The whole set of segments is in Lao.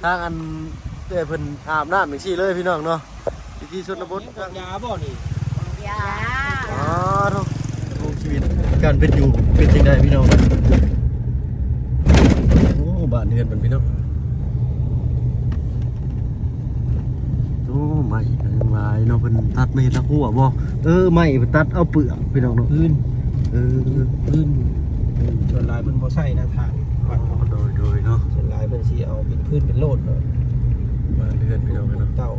ທາງອັນ ເອື້ອຍເພິ່ນອາບນ້ຳຈັ່ງຊີ້ເລີຍພີ່ນ້ອງເນາະ ວິຖີຊົນນະບົດ. ຢາບໍ່ນີ້? ຢາ. ອໍ ທຸກ ໂອ້ ຊີວິດການເປັນຢູ່ເປັນຈັ່ງໃດພີ່ນ້ອງ? ໂອ້ ບ້ານເຮືອນເພິ່ນພີ່ນ້ອງ. ໂອ້ ໄມ້ກໍຍັງຫຼາຍເນາະ ເພິ່ນຕັດມາເຮັດທາງຄົວບໍ່? ເອີ ໄມ້ເພິ່ນຕັດເອົາເປືອກພີ່ນ້ອງເນາະ. ພື້ນ ເອີ ພື້ນ ສ່ວນຫຼາຍເພິ່ນບໍ່ໃຊ້ນະ ຖານວັດເຮົາ. ໂດຍ ໂດຍເນາະ ສ່ວນຫຼາຍເພິ່ນຊິເອົາເປັນພື້ນເປັນໂລດເນາະ ບ້ານເຮືອນພີ່ນ້ອງເນາະ. ເຕົ້າ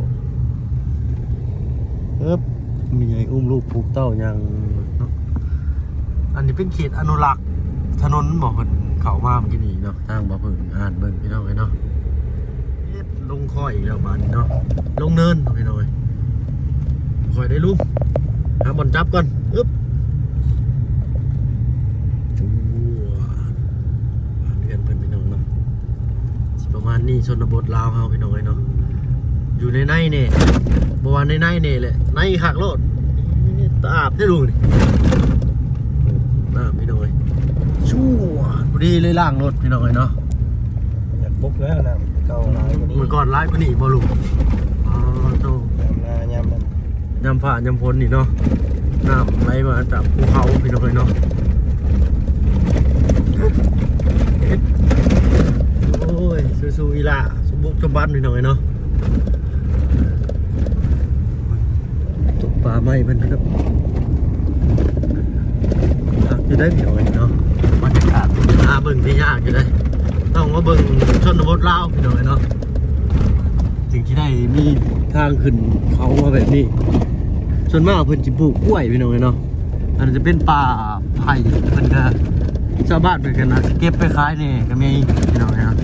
ເອີບ ແມ່ໃຫຍ່ອຸ້ມລູກຜູກເຕົ້າຫຍັງເນາະ. ອັນນີ້ເປັນເຂດອະນຸລັກຖະໜົນບໍ່ ເພິ່ນເຂົ້າມາເມື່ອກີ້ນີ້ເນາະ. ທາງບໍ່ເພິ່ງອ່ານເບິ່ງພີ່ນ້ອງເອີຍເນາະ. ເຮັດລົງຄອຍອີກແລ້ວບາດນີ້ເນາະ ລົງເນີນພີ່ນ້ອງເອີຍ. ຄ່ອຍໄດ້ລຸງ ຫາບ່ອນຈັບກ່ອນ. ອຶບ ໂອ້ ບ້ານເຮືອນເພິ່ນພີ່ນ້ອງເນາະ ຊິປະມານນີ້ ຊົນນະບົດລາວເຮົາພີ່ນ້ອງເອີຍເນາະ. ຢູ່ໃນໃນແດ່ ບໍ່ວ່າໃນໃນແດ່ແຫຼະ ໃນຄັກໂລດ. ຕາອາບເດ້ລຸງນີ້ ນ້ຳພີ່ນ້ອງເອີຍ. ຊວດ ພໍດີເລີຍລ້າງລົດພີ່ນ້ອງເອີຍເນາະ. ຢາກບົກແລ້ວ ນ້ຳເກົ່າຫຼາຍກວ່ານີ້ ເມື່ອກ່ອນຫຼາຍກວ່ານີ້ບໍ່ລຸງ? ອໍ ໂຕ ຍາມນາ ຍາມນັ້ນ ຍາມຟ້າຍາມຝົນນີ້ເນາະ ນ້ຳໄຫຼມາຈາກພູເຂົາພີ່ນ້ອງເອີຍເນາະ. ໂອ້ຍ ສູ້ໆ ອີ່ຫຼ້າ ສົມບຸກສົມບັນພີ່ນ້ອງເອີຍເນາະ. ຕົກປາໃໝ່ເພິ່ນເນາະ ຄັກຢູ່ໄດ໋ພີ່ນ້ອງເອີຍເນາະ. ບັນຍາກາດຫາເບິ່ງໄດ້ຍາກຢູ່ໄດ໋ ຕ້ອງມາເບິ່ງຊົນນະບົດລາວພີ່ນ້ອງເອີຍເນາະ ຈຶ່ງຊິໄດ້ມີທາງຂຶ້ນເຂົາມາແບບນີ້. ສ່ວນມາກເພິ່ນຊິປູກກ້ວຍພີ່ນ້ອງເອີຍເນາະ. ອັນນັ້ນຈະເປັນປ່າໄຜ່ ເພິ່ນກະ ຊາວບ້ານເພິ່ນກະໜ້າຈະເກັບໄປຂາຍແດ່ກະມີພີ່ນ້ອງເອີຍເນາະ.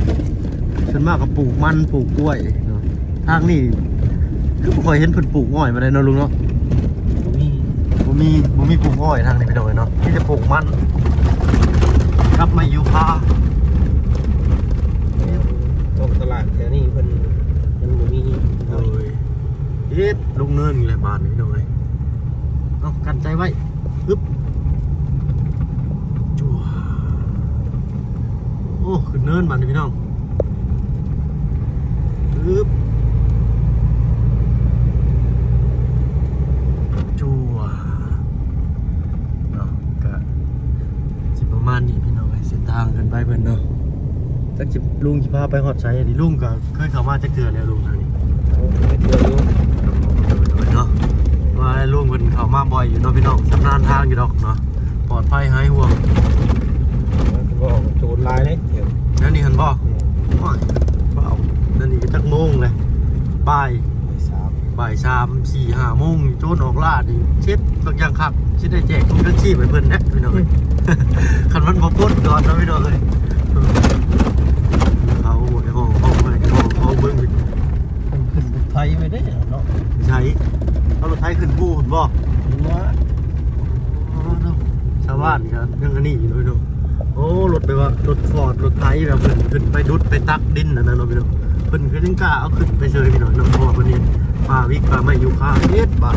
ສ່ວນມາກກະປູກມັນ ປູກກ້ວຍເນາະ. ທາງນີ້ຄືບໍ່ຄ່ອຍເຫັນເພິ່ນປູກອ້ອຍປານໃດເນາະລຸງເນາະ. ບໍ່ມີ ບໍ່ມີ ບໍ່ມີປູກອ້ອຍທາງນີ້ພີ່ນ້ອງເອີຍເນາະ ມີແຕ່ປູກມັນກັບໄມ້ຢູຄາ. ທ້ອງຕະຫຼາດແຖວນີ້ເພິ່ນ ມັນບໍ່ມີ. ໂດຍ ເຮັດລົງເນີນນີ້ແຫຼະບາດນີ້ພີ່ນ້ອງເອີຍ. ເອົາ ກັ້ນໃຈໄວ້ ອຶບ ຈົວ ໂອ້ ຂຶ້ນເນີນບາດນີ້ພີ່ນ້ອງ. ອຶບ ຈົວ ເນາະ ກະຊິປະມານນີ້ພີ່ນ້ອງເອີຍ ເສັ້ນທາງຂຶ້ນໄປເພິ່ນເນາະ. ຈັກຊິ ລຸງຊິພາໄປຮອດໃສນີ້ ລຸງກະ ເຄີຍເຂົ້າມາຈັກເທື່ອແລ້ວລຸງທາງນີ້? ໂອ້ ເຄີຍເທື່ອຢູ່ ໂດຍໆ ເນາະ ວ່າລຸງເພິ່ນເຂົ້າມາບ່ອຍຢູ່ເນາະພີ່ນ້ອງ ຊຳນານທາງຢູ່ດອກເນາະ ປອດໄພຫາຍຫ່ວງ. ໂອ້ ໂຈນຫຼາຍເດ້ ແຖວນີ້ຫັ້ນບໍ່? ໂອ້ຍ ວ້າວ ອັນນີ້ກະຈັກໂມງແລ້ວ ບ່າຍ ບ່າຍສາມ ບ່າຍສາມ ສີ່ ຫ້າໂມງ ໂຈນອອກລ່ານີ້ ເຊັດບັກຢ່າງຄັກ ຊິໄດ້ແຈກຖົງຍັງຊີບໃຫ້ເພິ່ນແຫຼະພີ່ນ້ອງເອີຍ. ຄັນມັນບໍ່ປົດກ່ອນເນາະພີ່ນ້ອງເອີຍ. ເຂົາໄປຫ້ອງ ຫ້ອງໄປຫ້ອງ ຫ້ອງເບິ່ງ ເພິ່ນຂຶ້ນລົດໄຖໄວ້ເດ້ເນາະ. ໃສ? ເອົາລົດໄຖຂຶ້ນພູພຸ້ນບໍ່? ເນາະ ຊາວບ້ານກະຍັງອັນນີ້ຢູ່ເນາະ. ໂອ້ ລົດແບບວ່າລົດຟອດ ລົດໄຖແບບເພິ່ນຂຶ້ນໄປດຸດໄປຕັກດິນອັນນັ້ນເນາະພີ່ນ້ອງ. ເພິ່ນກະຍັງກ້າເອົາຂຶ້ນໄປເຊີຍພີ່ນ້ອງເນາະ ເພາະວ່າເພິ່ນເຮັດປ່າວິກປ່າໄມ້ຢູຄາເຮັດບາດ.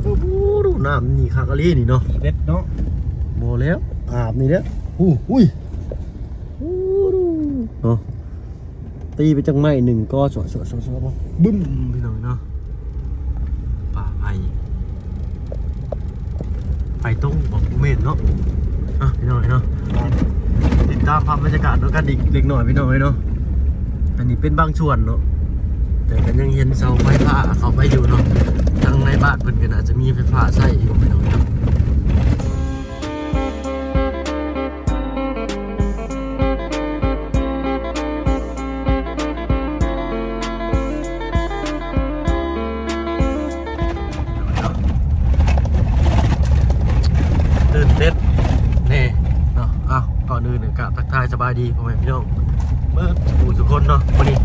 ໂອ້ໂຫ ນ້ຳນີ້ຄັກອີ່ຫຼີນີ້ເນາະ ເປັດເນາະ. ບໍ່ແລ້ວ ອາບນີ້ເດີ້. ໂອ້ ອຸ້ຍ ໂອ້ ເນາະ. ຕີໄປຈັກໄມ້ໜຶ່ງກໍ ສວດໆໆໆ ບຶ້ມ ພີ່ນ້ອງເນາະ. ປ່າໄຜ່ ໄຟຕົງບໍ່ ບໍ່ແມ່ນເນາະ. ອ່ະ ພີ່ນ້ອງເນາະ ຕິດຕາມພາບບັນຍາກາດນຳກັນອີກເລັກນ້ອຍ ພີ່ນ້ອງເອີຍເນາະ. ອັນນີ້ເປັນບາງສ່ວນເນາະ ແຕ່ກໍຍັງເຫັນເສົາໄຟຟ້າເຂົ້າໄປຢູ່ເນາະ. ທາງໃນບ້ານເພິ່ນກໍໜ້າຈະມີໄຟຟ້າໃຊ້ຢູ່ ພີ່ນ້ອງເນາະ. ຕື່ນເຕັ້ນແດ່ເນາະ. ເອົ້າ ກ່ອນອື່ນກໍກາບທັກທາຍສະບາຍດີພໍ່ແມ່ພີ່ນ້ອງເບິດສູ່ທຸກຄົນເນາະ. ມື້ນີ້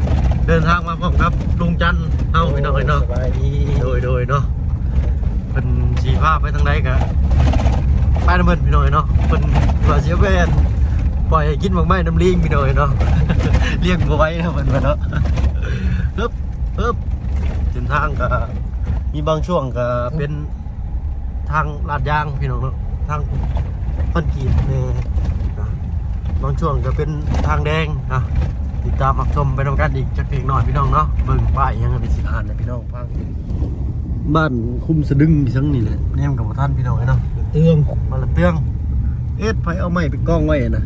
ເດີນທາງມາພ້ອມກັບລຸງຈັນເຮົາ ໂອ້ ພີ່ນ້ອງເອີຍເນາະ. ສະບາຍດີ ໂດຍໆ ເນາະ. ເພິ່ນຊິພາໄປທາງໃດກະໄປນຳເພິ່ນ ພີ່ນ້ອງເອີຍເນາະ. ເພິ່ນວ່າຊິເອົາໄປ ອັນ ປ່ອຍໃຫ້ກິນໝາກໄມ້ນຳລີງ ພີ່ນ້ອງເອີຍເນາະ. ລ້ຽງບໍ່ໄຫວແລ້ວເພິ່ນວ່າເນາະ. ຮຶບ ຮຶບ ເສັ້ນທາງກະມີບາງຊ່ວງກະເປັນທາງລາດຢາງ ພີ່ນ້ອງເນາະ ທາງຄອນກຣີດແດ່ ບາງຊ່ວງກະເປັນທາງແດງນະ. ຕິດຕາມຮັບຊົມໄປນຳກັນອີກຈັກເລັກນ້ອຍພີ່ນ້ອງເນາະ. ເບິ່ງປ້າຍຫຍັງ ເຮົາຊິອ່ານໃຫ້ພີ່ນ້ອງຟັງ. ບ້ານຄຸ້ມສະດຶງອີ່ຫຍັງນີ້ແຫຼະ ແນມກໍບໍ່ທັນພີ່ນ້ອງເອີຍເນາະ. ເຕືອງ ບ້ານລະເຕືອງ ເອັດ ໃຜເອົາໄມ້ໄປກອງໄວ້ນະ.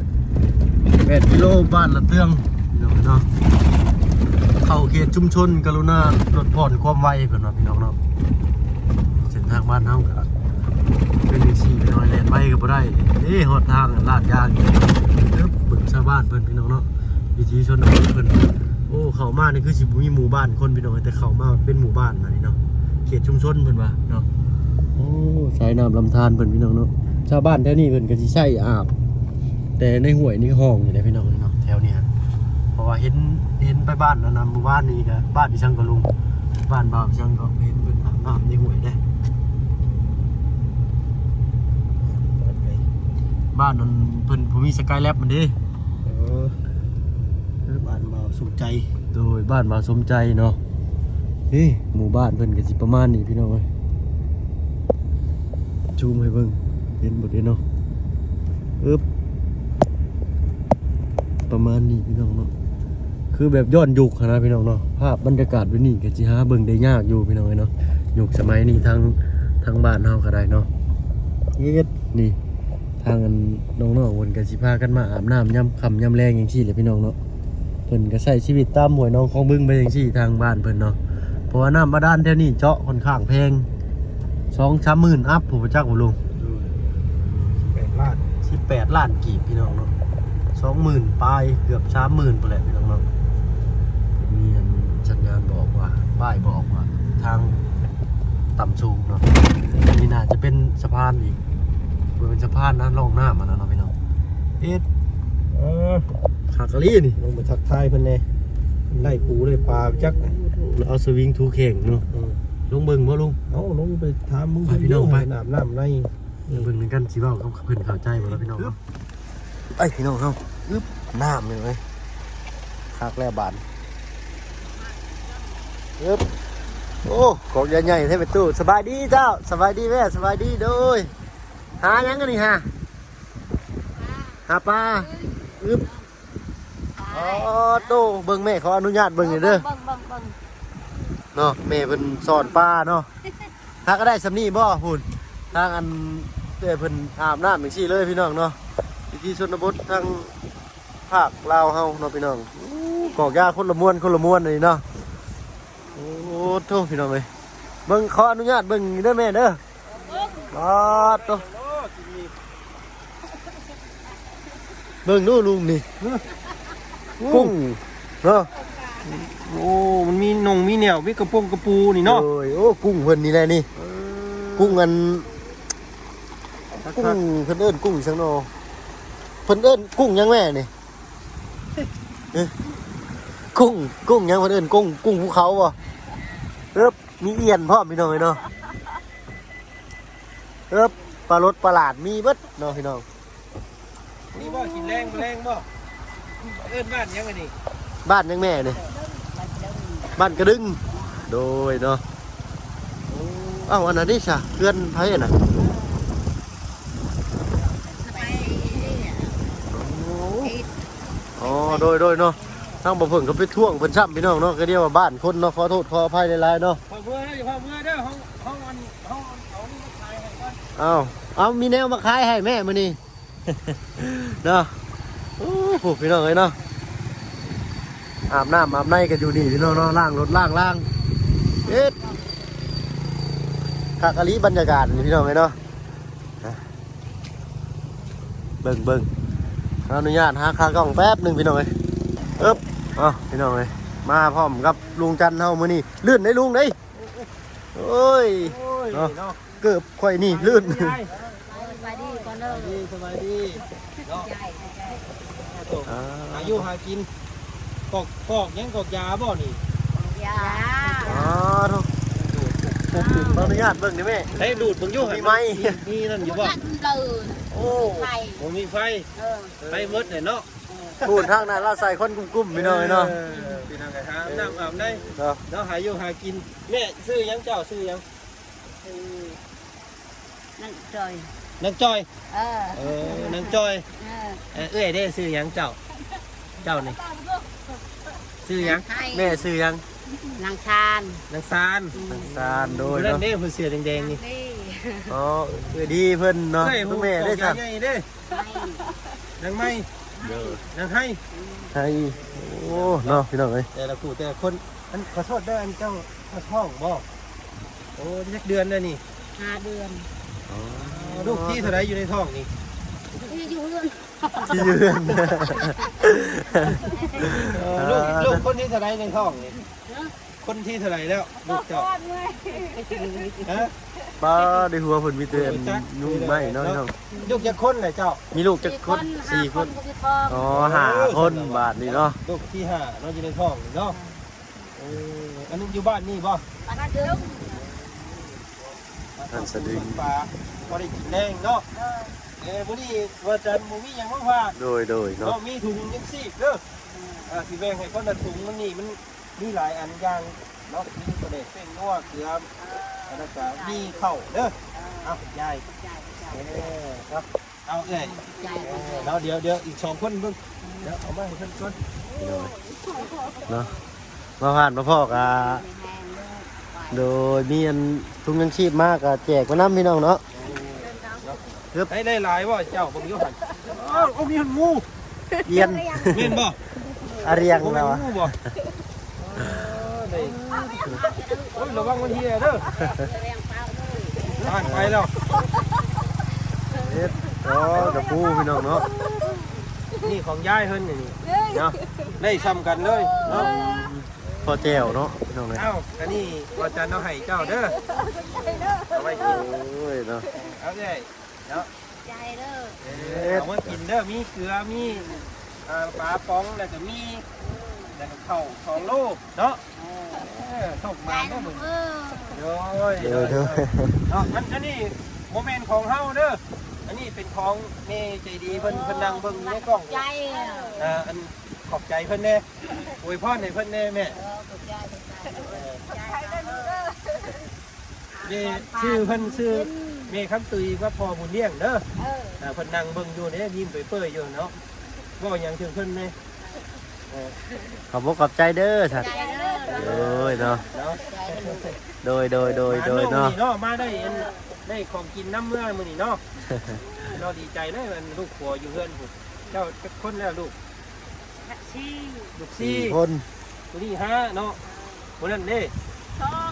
ແປດກິໂລ ບ້ານລະເຕືອງພີ່ນ້ອງເອີຍເນາະ. ເຂົ້າເຂດຊຸມຊົນ ກະລຸນາລົດຜ່ອນຄວາມໄວເພິ່ນວ່າພີ່ນ້ອງເນາະ. ເສັ້ນທາງບ້ານເຮົາກໍເປັນຈັ່ງຊີ້ພີ່ນ້ອງ ແລ່ນໄວກໍບໍ່ໄດ້ເດ້. ຮອດທາງລາດຍາງອີກ ເອີ ເບິ່ງຊາວບ້ານເພິ່ນພີ່ນ້ອງເນາະ. ວິຖີຊົນນະບົດເພິ່ນ ໂອ້ ເຂົ້າມານີ້ຄືຊິບໍ່ມີໝູ່ບ້ານຄົນພີ່ນ້ອງ ແຕ່ເຂົ້າມາເປັນໝູ່ບ້ານບາດນີ້ເນາະ. ເຂດຊຸມຊົນເພິ່ນວ່າເນາະ. ໂອ້ ສາຍນ້ຳລຳທານເພິ່ນພີ່ນ້ອງເນາະ. ຊາວບ້ານແຖວນີ້ເພິ່ນກໍຊິໃຊ້ອາບແຕ່ໃນຫ້ວຍໃນຮ່ອງນີ້ແຫຼະພີ່ນ້ອງເນາະ ແຖວນີ້. ເພາະວ່າເຫັນ ເຫັນໄປບ້ານອັນນັ້ນ ໝູ່ບ້ານນີ້ກໍ ບ້ານອີ່ຫຍັງກໍລຸງ ບ້ານບ່າວອີ່ຫຍັງກໍເຫັນເພິ່ນອາບນ້ຳໃນຫ້ວຍເດ້. ບ້ານນັ້ນເພິ່ນຜູ້ມີສະກາຍແລັບມັນເດ້. ເອີ ບ້ານບ່າວສົມໃຈ. ໂດຍ ບ້ານບ່າວສົມໃຈເນາະ. ເອີ ໝູ່ບ້ານເພິ່ນກໍຊິປະມານນີ້ພີ່ນ້ອງເອີຍ. ຊູມໃຫ້ເບິ່ງ ເຫັນບໍ່ເດ້ເນາະ. ເອີບ ປະມານນີ້ພີ່ນ້ອງເນາະ. ຄືແບບຍ້ອນຍຸກຫັ້ນນະພີ່ນ້ອງເນາະ. ພາບບັນຍາກາດແບບນີ້ກໍຊິຫາເບິ່ງໄດ້ຍາກຢູ່ພີ່ນ້ອງເອີຍເນາະ. ຍຸກສະໄໝນີ້ທາງ ທາງບ້ານເຮົາກໍໄດ້ເນາະ ເຮັດນີ້ ທາງອັນນ້ອງໆເພິ່ນກໍຊິພາກັນມາອາບນ້ຳຍາມຄ່ຳຍາມແລງຈັ່ງຊີ້ແຫຼະພີ່ນ້ອງເນາະ. ເພິ່ນກໍໃຊ້ຊີວິດຕາມຫ້ວຍໜອງຄອງບຶງໄປຈັ່ງຊີ້ທາງບ້ານເພິ່ນເນາະ. ເພາະວ່ານ້ຳບາດານແຖວນີ້ເຈາະຂ້ອນຂ້າງແພງ ສອງສາມໝື່ນອັບພຸ້ນ ບໍ່ຈັກບໍ່ລຸງ. ໂດຍ ສິບແປດລ້ານ ສິບແປດລ້ານກີບພີ່ນ້ອງເນາະ. ສອງໝື່ນປາຍ ເກືອບສາມໝື່ນພຸ້ນແຫຼະພີ່ນ້ອງເນາະ. ມີອັນສັນຍານບອກວ່າ ປ້າຍບອກວ່າທາງຕ່ຳສູງເນາະ. ອັນນີ້ໜ້າຈະເປັນສະພານອີກ ບໍ່ແມ່ນສະພານນະ ຮ່ອງນ້ຳຫັ້ນນະເນາະພີ່ນ້ອງ. ເຮັດ ເອີ ຄັກອີ່ຫຼີນີ້. ລົງໄປທັກທາຍເພິ່ນແດ່ ໄດ້ປູໄດ້ປາໄປຈັກ. ເອົາສະວິງຖູແຂ້ງເນາະ. ເອີ ລົງເບິ່ງບໍ່ລຸງ? ເອົາ ລົງໄປຖາມເບິ່ງເພິ່ນ ໄປພີ່ນ້ອງ ໄປອາບນ້ຳໃນ. ເບິ່ງນຳກັນ ຊິເວົ້າກັບເພິ່ນເຂົ້າໃຈບໍ່ລະພີ່ນ້ອງເນາະ. ໄປພີ່ນ້ອງເຮົາ ອຶບ ນ້ຳນີ້ເວີຍ ຄັກແລ້ວບາດ. ອຶບ ໂອ້ ກອງໃຫຍ່ໆແທ້ແມ່ຕູ້. ສະບາຍດີເຈົ້າ. ສະບາຍດີແມ່. ສະບາຍດີ. ໂດຍ ຫາຫຍັງອັນນີ້ຫາ? ຫາປາ. ອຶບ ອໍ ໂຕ ເບິ່ງແມ່ ຂໍອະນຸຍາດເບິ່ງແດ່ເດີ ເບິ່ງ ເບິ່ງ ເບິ່ງ ເນາະ. ແມ່ເພິ່ນສອນປາເນາະ. ຫາກໍໄດ້ສ່ຳນີ້ບໍ່? ພຸ້ນ ທາງອັນເອື້ອຍເພິ່ນອາບນ້ຳຈັ່ງຊີ້ເລີຍພີ່ນ້ອງເນາະ. ວິຖີຊົນນະບົດທາງພາກລາວເຮົາເນາະພີ່ນ້ອງ. ໂອ້ ກອກຢາຄົນລະມ່ວນ ຄົນລະມ່ວນນີ້ເນາະ. ໂອ້ໂທ້ ພີ່ນ້ອງເອີຍ ເບິ່ງ ຂໍອະນຸຍາດເບິ່ງເດີແມ່ເດີ. ປາດໂທ້ ເບິ່ງດູລຸງນີ້ ກຸ້ງເນາະ. ໂອ້ ມັນມີໜົງມີແໜວ ມີກະປົງກະປູນີ້ເນາະ. ໂດຍ ໂອ້ ກຸ້ງເພິ່ນນີ້ແຫຼະນີ້. ເອີ ກຸ້ງອັນ ຄັກໆ ກຸ້ງ ເພິ່ນເອີ້ນກຸ້ງຫຍັງເນາະ? ເພິ່ນເອີ້ນກຸ້ງຫຍັງແມ່ນີ້? ເອີ ກຸ້ງ ກຸ້ງຫຍັງເພິ່ນເອີ້ນ? ກຸ້ງ ກຸ້ງພູເຂົາບໍ່? ເອີບ ມີອ່ຽນພ້ອມພີ່ນ້ອງເອີຍເນາະ. ເອີບ ປາລົດປາຫຼາດມີເບິດເນາະພີ່ນ້ອງ. ນີ້ບໍ່ ກິນແລງ ແລງບໍ່? ເອີ້ນບ້ານຫຍັງອັນນີ້? ບ້ານຫຍັງແມ່ນີ້? ບ້ານກະດຶງ. ໂດຍເນາະ. ເອົ້າ ອັນນັ້ນເດຊະ ເຮືອນໃຜຫັ້ນນະ? ອໍ ໂດຍໆເນາະ. ທາງບໍ່ເພິ່ງກໍໄປທວງເພິ່ນຊ້ຳພີ່ນ້ອງເນາະ. ກໍດຽວວ່າບ້ານຄົນເນາະ. ຂໍໂທດຂໍອະໄພຫຼາຍໆເນາະ. ພໍ່ເມືອເດີ ພໍ່ເມືອເດີ. ເຮົາ ເຮົາອັນ ເຮົາເອົານີ້ມາຂາຍໃຫ້ກ່ອນ. ເອົາ ເອົາ ມີແນວມາຂາຍໃຫ້ແມ່ມື້ນີ້. ເນາະ. ໂອ້ໂຫ ພີ່ນ້ອງເອີຍເນາະ ອາບນ້ຳອາບໃນກັນຢູ່ນີ້ພີ່ນ້ອງເນາະ. ລ້າງລົດລ້າງລາງ ເຮັດ ຄັກອີ່ຫຼີບັນຍາກາດນີ້ພີ່ນ້ອງເອີຍເນາະ. ເບິ່ງ ເບິ່ງ ຂໍອະນຸຍາດຫາຂາກ້ອງແປັບໜຶ່ງພີ່ນ້ອງເອີຍ. ເອີບ ເອົາ ພີ່ນ້ອງເອີຍ ມາພ້ອມກັບລຸງຈັນເຮົາມື້ນີ້. ລື່ນເດ້ລຸງເດ້. ໂອ້ຍ ໂອ້ຍ ເນາະ ເນາະ. ເກີບຂ້ອຍນີ້ລື່ນ. ສະບາຍດີກ່ອນເດີ. ສະບາຍດີ ສະບາຍດີເນາະ. ອ່າ ຫາຢູ່ຫາກິນ ກອກ ກອກຫຍັງ ກອກຢາບໍ່ນີ້? ກອກຢາ. ອໍ ໂທ້ ຂໍອະນຸຍາດເບິ່ງໄດ້ແມ່. ໃຫ້ດູດເບິ່ງຢູ່ ມີໄມ້ ມີ ມີນັ້ນຢູ່ບໍ່? ໂອ້ ບໍ່ມີໄຟ. ເອີ ໄປໝົດແຫຼະເນາະ. ເອີ ພຸ້ນທາງນັ້ນລາວໃສ່ຄົນກຸ້ມໆ ພີ່ນ້ອງເອີຍເນາະ. ເອີ ພີ່ນ້ອງເອີຍ ຫານ້ຳອາບໃນເນາະ ເນາະ ຫາຢູ່ຫາກິນ. ແມ່ ຊື່ຫຍັງເຈົ້າ? ຊື່ຫຍັງ? ນາງຈ່ອຍ. ນາງຈ່ອຍ. ເອີ ເອີ ນາງຈ່ອຍ. ເອີ ເອີ ເອື້ອຍເດ້ ຊື່ຫຍັງເຈົ້າ? ເຈົ້ານີ້? ເອີ ຊື່ຫຍັງ? ນາງໄທ ແມ່ຊື່ຫຍັງ? ນາງຊານ ນາງຊານ ອືມ ນາງຊານ ໂດຍ ຜູ້ນັ້ນເນາະ ເດ້ ຜູ້ເສື້ອແດງໆນີ້ ເດ້ ອໍ ເອື້ອຍດີເພິ່ນເນາະ ເອື້ອຍ ແມ່ເດ້ ຂອງໃຫຍ່ເດ້ ນາງໄມ້ ໂດຍ ນາງໄຮ ໄຮ ໂອ້ ເນາະ ພີ່ນ້ອງເອີຍ ແຕ່ລະຜູ້ແຕ່ລະຄົນ ອັນ ຂໍໂທດເດີ ອັນເຈົ້າ ເຈົ້າທ້ອງບໍ່? ໂອ້ ຈັກເດືອນແລ້ວນີ້? ຫ້າເດືອນ ອໍ ລູກທີເທົ່າໃດຢູ່ໃນທ້ອງນີ້? ທີ່ຢູ່ເຮືອນ ທີ່ຢູ່ເຮືອນ ເອີ ລູກ ລູກຄົນທີເທົ່າໃດໃນທ້ອງນີ້? ຮະ? ຄົນທີເທົ່າໃດແລ້ວ ລູກເຈົ້າ? ຮະ? ປ້າ ໃນຫົວເພິ່ນມີແຕ່ ໂອ້ຍ ຈັກ ຍຸງໄມ້ເນາະ ເນາະ ພີ່ນ້ອງ ລູກຈັກຄົນແຫຼະເຈົ້າ? ມີລູກຈັກຄົນ? ສີ່ຄົນ ສີ່ຄົນ ອໍ ຫ້າຄົນ ບາດນີ້ເນາະ ລູກທີຫ້າເນາະ ຢູ່ໃນທ້ອງນີ້ເນາະ ເອີ ອັນນັ້ນຢູ່ບ້ານນີ້ບໍ່? ບ້ານເດີມ ບ້ານສະດຶງ ປາ ພໍໄດ້ກິນແລງເນາະ ເອີ ເອີ ມື້ນີ້ວັນຈັນບໍ່ມີຫຍັງມາຝາກ ໂດຍ ໂດຍເນາະ ເນາະ ມີຖົງຍັງຊີບເດີ ເອີ ຊິແບ່ງໃຫ້ຄົນລະຖົງ ມື້ນີ້ມັນມີຫຼາຍອັນຢ່າງເນາະ ມີປາແດກ ແປ້ງນົວ ເກືອ ແລ້ວກະມີເຂົ້າເດີ ເອົາ ຍາຍ ເອີ ເນາະ ເອົາເອື້ອຍ ເນາະ ດຽວ ດຽວອີກສອງຄົນເບິ່ງ ດຽວເອົາມາໃຫ້ເພິ່ນກ່ອນ ເນາະ ມາຜ່ານມາພໍ້ກະ ໂດຍ ມີອັນທຸງຍັງຊີບມາກະແຈກມານຳ ພີ່ນ້ອງເນາະ ເອີ ເນາະ ໄດ້ຫຼາຍບໍ່ເຈົ້າ ເບິ່ງຢູ່ຫັ້ນ ເອີ ໂອ້ ມີຫອດງູ ອຽນ ແມ່ນບໍ່? ອາລຽງ ໂອ້ ແລ້ວ ງູບໍ່? ເອີ ໄດ້ ໂອ້ຍ ລະວັງມັນເຫ່ຍເດີ ຜ່ານໄປແລ້ວ ເຮັດ ອໍ ກະປູ ພີ່ນ້ອງເນາະ ນີ້ຂອງຍາຍເພິ່ນນີ້ ເນາະ ໄດ້ຊ່ຳກັນເລີຍເນາະ ພໍແຈ່ວເນາະ ພີ່ນ້ອງເອີຍ ເອົ້າ ອັນນີ້ພໍ່ຈັນເອົາໃຫ້ເຈົ້າເດີ ເອົາໄວ້ກິນ ໂອ້ຍເນາະ ເອົາເອີຍ ເນາະ ໃຈເດີ ເອີ ເອົາມາກິນເດີ ມີເກືອ ມີ ອ່າ ປາປ໋ອງ ແລ້ວກະມີ ແລ້ວກະເຂົ້າສອງໂລເນາະ ເອີ ໂຊກໝານເດີມື້ນີ້ ເອີ ໂດຍ ໂດຍ ໂດຍ ເນາະ ອັນ ອັນນີ້ບໍ່ແມ່ນຂອງເຮົາເດີ ອັນນີ້ເປັນຂອງແມ່ໃຈດີເພິ່ນ ເພິ່ນນັ່ງເບິ່ງຢູ່ໃນກ້ອງ ໃຈ ອ່າ ອັນ ຂອບໃຈເພິ່ນແດ່ ອວຍພອນໃຫ້ເພິ່ນແດ່ແມ່ ເອີ ຂອບໃຈ ຂອບໃຈ ເອີ ຂອບໃຈເດີ ເດ້ ຊື່ເພິ່ນຊື່ແມ່ຄຳຕຸຍກັບພໍ່ບຸນລ້ຽງເດີ ເອີ ອ່າ ເພິ່ນນັ່ງເບິ່ງຢູ່ເດ້ ຍິ້ມເປີຍໆຢູ່ເນາະ ເວົ້າຫຍັງເຖິງເພິ່ນແດ່ ເອີ ຂອບອົກຂອບໃຈເດີ ຂອບໃຈເດີ ໂດຍເນາະ ເນາະ ໂດຍ ໂດຍ ໂດຍ ໂດຍເນາະ ມາໄດ້ອັນ ໄດ້ຂອງກິນນຳເມືອມື້ນີ້ເນາະ ເນາະ ດີໃຈເລີຍ ອັນລູກຜົວຢູ່ເຮືອນພຸ້ນ ເຈົ້າຈັກຄົນແລ້ວລູກ? ສີ່ ລູກສີ່ ສີ່ຄົນ ຜູ້ນີ້ຫ້າເນາະ ຜູ້ນັ້ນເດ້ ສອງ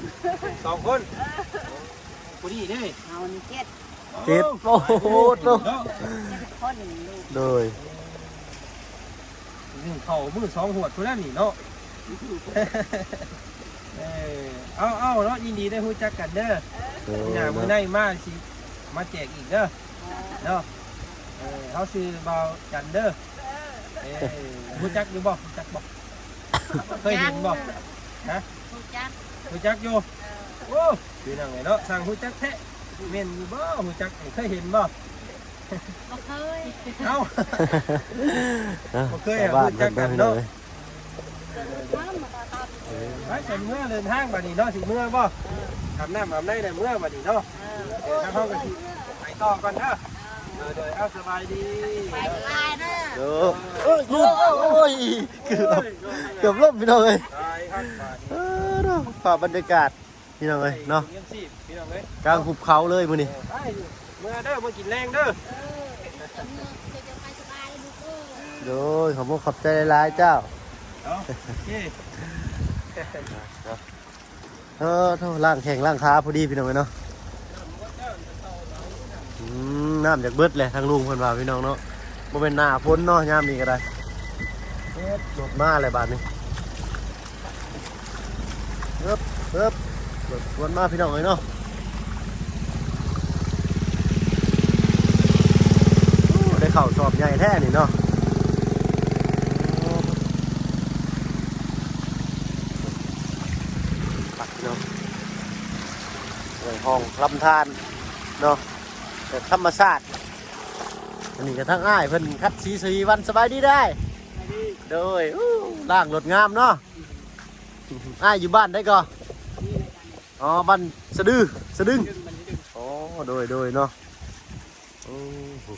ສອງຄົນ ເອີ ຜູ້ນີ້ເດ້ ເຮົານີ້ເຈັດ ເຈັດ ໂອ້ໂຫ ເນາະ ເຈັດຄົນລູກ ໂດຍ ໜຶ່ງເຂົ້າມື້ສອງຫວດພຸ້ນແຫຼະນີ້ເນາະ ເອີ ເອົາ ເອົາເນາະ ຍິນດີໄດ້ຮູ້ຈັກກັນເດີ ເອີ ມື້ໜ້າມື້ໃນມາຊິມາແຈກອີກເດີ ເອີ ເນາະ ເອີ ເຮົາຊື່ບ່າວຈັນເດີ ເອີ ຮູ້ຈັກຢູ່ບໍ່? ຮູ້ຈັກບໍ່? ເຄີຍເຫັນບໍ່? ຮະ? ຮູ້ຈັກ ຮູ້ຈັກຢູ່ ເອີ ໂອ້ ພີ່ນ້ອງເອີຍເນາະ ຊ່າງຮູ້ຈັກແທ້ ແມ່ນຢູ່ບໍ່? ຮູ້ຈັກ ເຄີຍເຫັນບໍ່? ບໍ່ເຄີຍ ເອົ້າ ບໍ່ເຄີຍຮູ້ຈັກກັນເນາະ ໄປ ຊິເມືອເດີນທາງບາດນີ້ເນາະ ຊິເມືອບໍ່? ອາບນ້ຳອາບໃນແລ້ວເມືອບາດນີ້ເນາະ ເອີ ທາງເຮົາກໍຊິໄປຕໍ່ກ່ອນເດີ ໂດຍ ໂດຍ ເອົາ ສະບາຍດີ ສະບາຍດີ ໂອ້ຍ ໂອ້ຍ ເກືອບ ເກືອບລົ້ມ ພີ່ນ້ອງເອີຍ ຕາຍຄັກບາດນີ້ ເອີ ເນາະ ພາບບັນຍາກາດ ພີ່ນ້ອງເອີຍເນາະ ຍັງຊີບ ພີ່ນ້ອງເອີຍ ກາງຫຸບເຂົາເລີຍມື້ນີ້ ເອີ ໄປ ເມືອເດີ ເມືອກິນແລງເດີ ເອີ ໂດຍ ຂອບອົກຂອບໃຈຫຼາຍໆ ເຈົ້າ ເນາະ ໂອເຄ ເອີ ໂທ້ ລ້າງແຂ້ງລ້າງຂາພໍດີ ພີ່ນ້ອງເອີຍເນາະ ອືມ ນ້ຳຢາກເບິດແຫຼະ ທາງລຸງເພິ່ນວ່າ ພີ່ນ້ອງເນາະ ບໍ່ແມ່ນໜ້າຝົນເນາະ ຍາມນີ້ກໍໄດ້ ເອີ ລົດມາແລ້ວບາດນີ້ ເອີບ ເອີບ ລົດສວນມາ ພີ່ນ້ອງເອີຍເນາະ ໂອ້ ໄດ້ເຂົ້າສອບໃຫຍ່ແທ້ນີ້ເນາະ ໄປເນາະ ເອີ ຫ້ອງລຳທານເນາະ ແບບທຳມະຊາດ ອັນນີ້ກໍທາງອ້າຍເພິ່ນ ຂັດສີສະຫວີວັນ ສະບາຍດີເດີ້ ສະບາຍດີ ໂດຍ ອູ້ ລ້າງລົດງາມເນາະ ອ້າຍຢູ່ບ້ານໃດກໍ? ອໍ ບ້ານສະດື ສະດຶງ ອໍ ໂດຍ ໂດຍເນາະ ໂອ້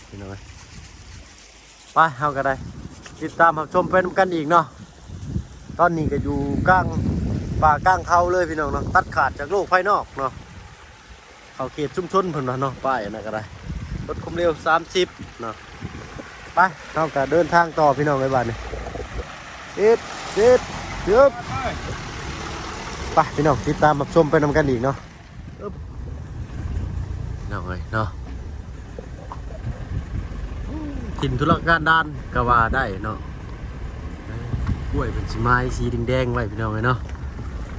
ພີ່ນ້ອງເອີຍ ໄປ ເຮົາກໍໄດ້ຕິດຕາມຮັບຊົມໄປນຳກັນອີກເນາະ ຕອນນີ້ກໍຢູ່ກາງປ່າກາງເຂົາເລີຍພີ່ນ້ອງເນາະ ຕັດຂາດຈາກໂລກພາຍນອກເນາະ ເຂົ້າເຂດຊຸມຊົນເພິ່ນວ່າເນາະ ປ້າຍອັນນັ້ນກໍໄດ້ ລົດຄວາມເລັວສາມສິບເນາະ. ໄປ ເຮົາກໍເດີນທາງຕໍ່ພີ່ນ້ອງເອີຍ ບາດນີ້ ເອີບ ເອີບ ເອີບ ໄປພີ່ນ້ອງ ຕິດຕາມຮັບຊົມໄປນຳກັນອີກເນາະ. ອຶບ ພີ່ນ້ອງເອີຍເນາະ ຖິ່ນທຸລະກັນດານກໍວ່າໄດ້ເນາະ ກ້ວຍເປັນສີໄມ້ສີແດງໆໄວ້ພີ່ນ້ອງເອີຍເນາະ.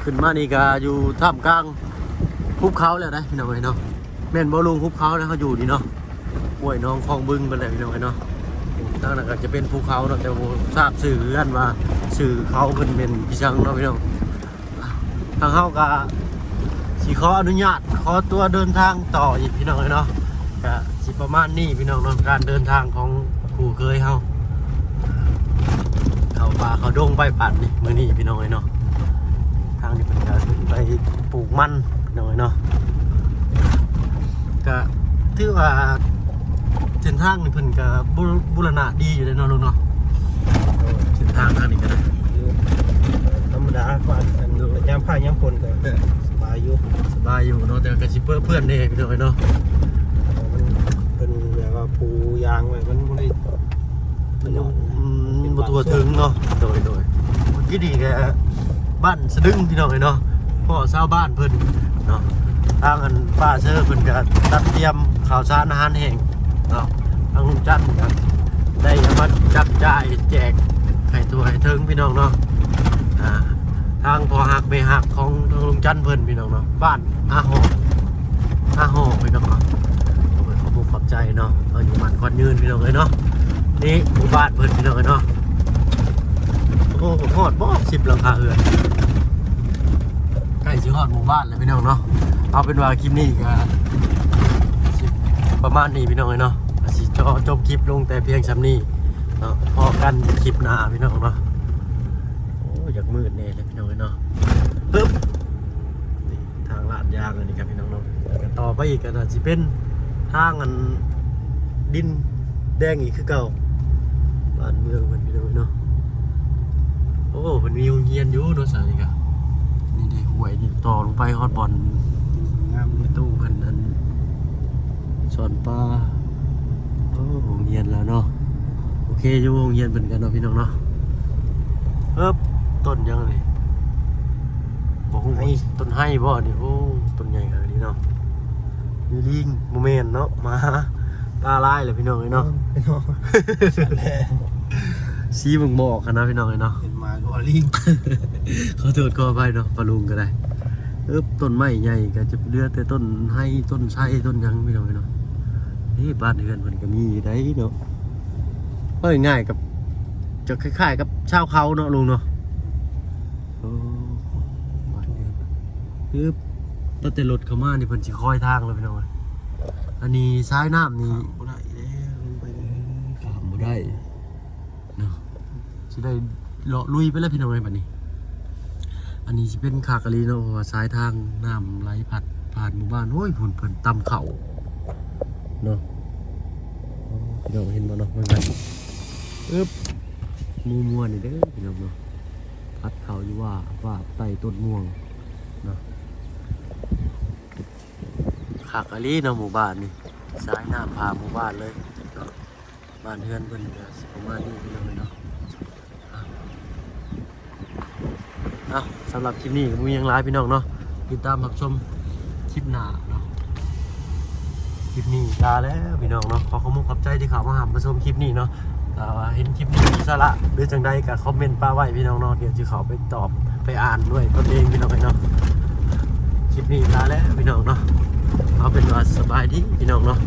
ຂຶ້ນມານີ້ກໍຢູ່ທ່າມກາງຫຸບເຂົາແລ້ວໄດ໋ພີ່ນ້ອງເອີຍເນາະ ແມ່ນບໍ່ລຸງ ຫຸບເຂົາແລ້ວ ເຮົາຢູ່ນີ້ເນາະ ຫ້ວຍໜອງຄອງບຶງໄປແລ້ວພີ່ນ້ອງເອີຍເນາະ. ທາງນັ້ນກໍຈະເປັນພູເຂົາເນາະ ແຕ່ບໍ່ຊາບຊື່ເຮືອນວ່າຊື່ເຂົາເພິ່ນແມ່ນອີ່ຫຍັງເນາະພີ່ນ້ອງ. ທາງເຮົາກະຊິຂໍອະນຸຍາດ ຂໍຕົວເດີນທາງຕໍ່ອີກພີ່ນ້ອງເອີຍເນາະ. ກະຊິປະມານນີ້ພີ່ນ້ອງເນາະ ການເດີນທາງຂອງຄູ່ເຄີຍເຮົາ ເຂົ້າປ່າເຂົ້າດົງໄປບາດນີ້ ມື້ນີ້ພີ່ນ້ອງເອີຍເນາະ. ທາງນີ້ເພິ່ນກະຂຶ້ນໄປປູກມັນພີ່ນ້ອງເອີຍເນາະ. ກະຖືວ່າເສັ້ນທາງນີ້ເພິ່ນກະບູ ບູລະນະດີຢູ່ເດ້ເນາະລຸງເນາະ. ເສັ້ນທາງທາງນີ້ກໍໄດ້ ທຳມະດາ ຍາມຟ້າຍາມຝົນກໍສະບາຍຢູ່ ສະບາຍຢູ່ເນາະ ແຕ່ກໍຊິເປິເປື້ອນແດ່ພີ່ນ້ອງເອີຍເນາະ. ມັນເປັນແບບວ່າປູຢາງໄວ້ ມັນບໍ່ໄດ້ ມັນຍັງ ອືມ ບໍ່ທົ່ວເຖິງເນາະ. ໂດຍ ໂດຍ ເມື່ອກີ້ນີ້ກໍບ້ານສະດຶງພີ່ນ້ອງເອີຍເນາະ ເພາະຊາວບ້ານເພິ່ນເນາະ ທາງອັນປ້າເຊີເພິ່ນກໍຕັດຕຽມຂ້າວສານອາຫານແຫ້ງເນາະ ທາງລຸງຈັນກໍໄດ້ເອົາມາຈັບຈ່າຍແຈກໃຫ້ທົ່ວໃຫ້ເຖິງພີ່ນ້ອງເນາະ. ອ່າ ທາງພໍ່ຮັກແມ່ຮັກຂອງທາງລຸງຈັນເພິ່ນພີ່ນ້ອງເນາະ ບ້ານອາຫໍ ອາຫໍພີ່ນ້ອງເນາະ. ຂອບອົກຂອບໃຈເນາະ ເພິ່ນຢູ່ບ້ານຄອນຍືນພີ່ນ້ອງເອີຍເນາະ. ນີ້ໝູ່ບ້ານເພິ່ນພີ່ນ້ອງເອີຍເນາະ. ໂອ້ ຮອດບໍ່ ສິບຫຼັງຄາເຮືອນ ໃກ້ຊິຮອດໝູ່ບ້ານແລ້ວພີ່ນ້ອງເນາະ. ເອົາເປັນວ່າຄລິບນີ້ກໍຊິປະມານນີ້ພີ່ນ້ອງເອີຍເນາະ ກໍຊິຂໍຈົບຄລິບລົງແຕ່ພຽງສ່ຳນີ້ເນາະ ພໍ້ກັນຄລິບໜ້າພີ່ນ້ອງເນາະ. ໂອ້ ຢາກມືດແດ່ແຫຼະພີ່ນ້ອງເອີຍເນາະ. ປຶບ ນີ້ທາງລາດຢາງອັນນີ້ຄັບພີ່ນ້ອງເນາະ ແລ້ວກໍຕໍ່ໄປອີກກໍໜ້າຊິເປັນທາງອັນ ດິນແດງອີກຄືເກົ່າ ບ້ານເມືອງເພິ່ນພີ່ນ້ອງເນາະ. ໂອ້ ເພິ່ນມີໂຮງຮຽນຢູ່ເນາະ ສາຍນີ້ກະ ນີ້ເດ້ ຫ້ວຍນີ້ຕໍ່ລົງໄປຮອດບ່ອນ ງາມເດ້ ຕູ້ເພິ່ນອັນ ສອນປາ. ໂອ້ ໂຮງຮຽນແລ້ວເນາະ ໂອເຄຢູ່ ໂຮງຮຽນເພິ່ນກັນເນາະ ພີ່ນ້ອງເນາະ. ເອີບ ຕົ້ນຫຍັງນີ້ ບໍ່ຮູ້ ໄຮ ຕົ້ນໄຮບໍ່ນີ້? ໂອ້ ຕົ້ນໃຫຍ່ຂະໜາດນີ້ເນາະ. ມີລີງ ບໍ່ແມ່ນເນາະ ໝາ ຕາລາຍແລ້ວພີ່ນ້ອງເອີຍເນາະ. ໂອ້ຍ ພີ່ນ້ອງ ສັດແລ້ວ ສີບົ່ງບອກຫັ້ນນະພີ່ນ້ອງເອີຍເນາະ. ເຫັນໝາກໍວ່າລີງ ຂໍໂທດຂໍອະໄພເນາະ ປ້າລຸງກໍໄດ້. ເອີບ ຕົ້ນໄມ້ໃຫຍ່ກໍຈະເຫຼືອແຕ່ຕົ້ນໄຮ ຕົ້ນໄຊ ຕົ້ນຫຍັງພີ່ນ້ອງເອີຍເນາະ. ເອີ ບ້ານເຮືອນເພິ່ນກໍມີຢູ່ໃດເນາະ ເວົ້າງ່າຍໆ ກັບ ຈະຄ້າຍໆກັບຊາວເຂົາເນາະລຸງເນາະ. ໂອ້ ບາດນີ້ ຄືຕັ້ງແຕ່ລົດເຂົ້າມານີ້ເພິ່ນຊິຄອຍທາງແລ້ວພີ່ນ້ອງເອີຍ. ອັນນີ້ສາຍນ້ຳນີ້ ຂ້າມບໍ່ໄດ້ແລ້ວ ລົງໄປເລີຍ ຂ້າມບໍ່ໄດ້ເນາະ ຊິໄດ້ເລາະລຸຍໄປແລ້ວພີ່ນ້ອງເອີຍ. ບັດນີ້ ອັນນີ້ຊິເປັນຄັກອີ່ຫຼີເນາະ ເພາະວ່າສາຍທາງນ້ຳໄຫຼພັດຜ່ານໝູ່ບ້ານ. ໂອ້ຍ ພຸ້ນເພິ່ນຕຳເຂົ້າເນາະ. ໂອ້ ພີ່ນ້ອງເຫັນບໍ່ເນາະ ເບິ່ງກັນ ອຶບ ໝູ່ມວນນີ້ເດີພີ່ນ້ອງເນາະ. ພັດເຂົ້າຢູ່ວ່າ ວ່າໃຕ້ຕົ້ນມ່ວງເນາະ. ຄັກອີ່ຫຼີເນາະ ໝູ່ບ້ານນີ້ ສາຍນ້ຳຜ່າໝູ່ບ້ານເລີຍເນາະ. ບ້ານເຮືອນເພິ່ນກໍຊິປະມານນີ້ພີ່ນ້ອງເອີຍເນາະ. ເອົາ ສຳລັບຄລິບນີ້ກໍບໍ່ມີຫຍັງຫຼາຍພີ່ນ້ອງເນາະ ຕິດຕາມຮັບຊົມຄລິບໜ້າເນາະ. ຄລິບນີ້ລາແລ້ວພີ່ນ້ອງເນາະ ຂໍຂອບອົກຂອບໃຈທີ່ເຂົ້າມາຮັບມາຊົມຄລິບນີ້ເນາະ. ຖ້າວ່າເຫັນຄລິບນີ້ມີສາລະ ຫຼື ຈັ່ງໃດກໍຄອມເມັນປະໄວ້ພີ່ນ້ອງເນາະ ດຽວຊິເຂົ້າໄປຕອບໄປອ່ານດ້ວຍຕົນເອງພີ່ນ້ອງເອີຍເນາະ. ຄລິບນີ້ລາແລ້ວພີ່ນ້ອງເນາະ ເອົາເປັນວ່າສະບາຍດີພີ່ນ້ອງເນາະ.